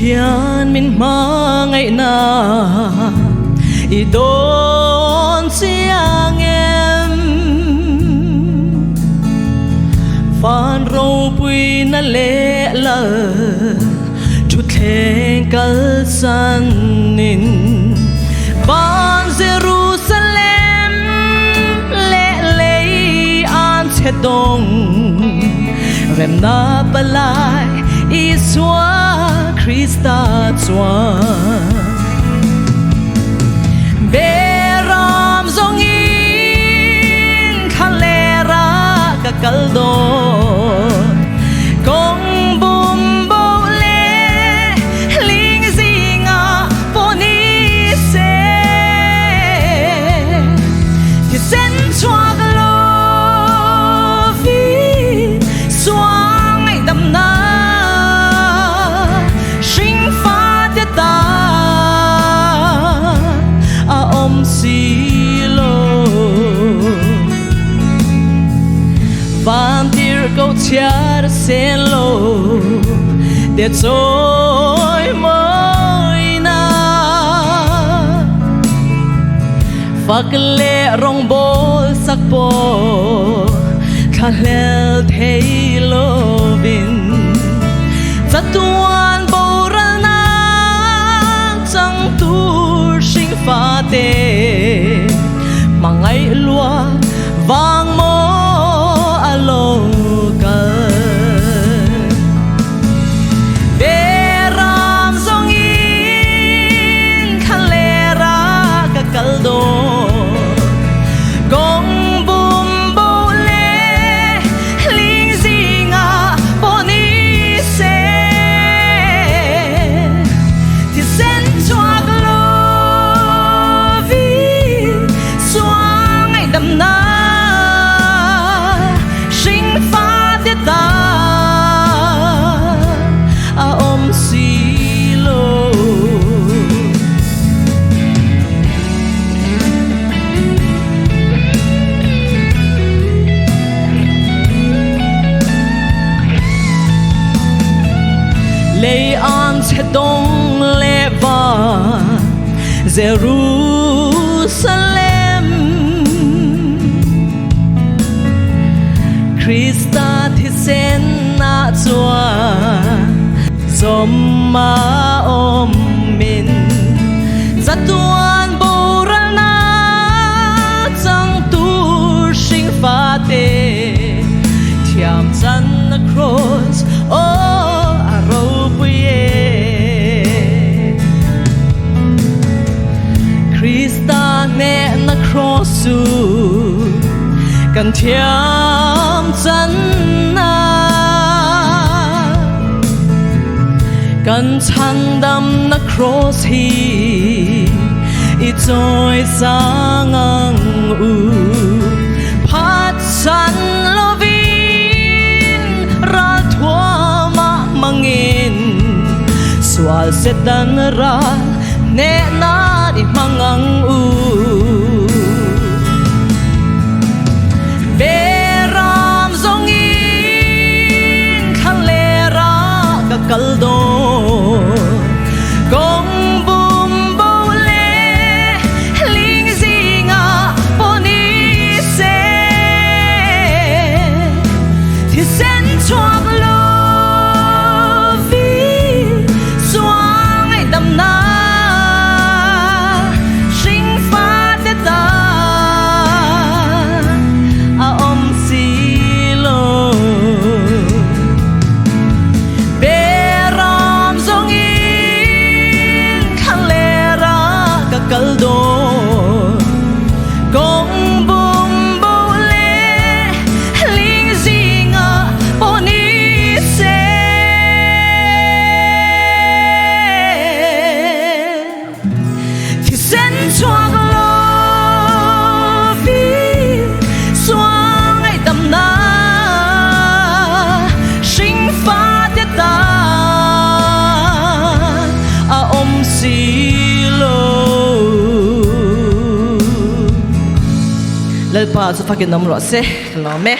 Pathian min hmangaihna i dawn chiang em? Van ropuina leh lal thutthleng kalsanin van Jerusalem leh lei an chhe dawng remna palai Isua Krista chuan Beram zawngin thlalera ka kal dawn kawng bum bo leh hling zingah pawh ni se thisen chhuak lovin suang ngaihdamna hringfate tan a awm si lo. Van tirhkoh chhiar sen lo te chawi mawina fak leh rawngbawl sak pawh thlahlel thei lovin chatuan boralna chang tur hringfate hmangaih lua vang maw a lo kal. Beram zawngin thlalera ka kal dawn kawng bum bo leh hling zingah pawh ni se thisen chhuak lovin suang ngaihdamna hringfate tan a awm si lo. Lei an chhe dawng leh van Jerusalem Krista thisen ah chuan zawm a awm in chatuan boralna chang tur hringfate thiam chan na cross aw a ropui e. Krista hnehna cross chu kan thiam channa kan chhandamna cross hi i chawi sang ang u. Phatsan lovin ralthuama hmangin sual Satan ral hnehna i hmang ang u. Beram zawngin thlalera ka kal dawn kawng bum bo leh hling zingah pawh ni se thisen chhuak lovin suang ngaihdamna hringfate tan a awm si lo. Beram zawngin thlalera ka kal dawn kawng bum bo leh hling zingah pawh ni se. Thisen chhuak lovin suang ngaihdamna hringfate tan a awm si lo. Lalpa chu fakin awm rawh se, ka lawm e.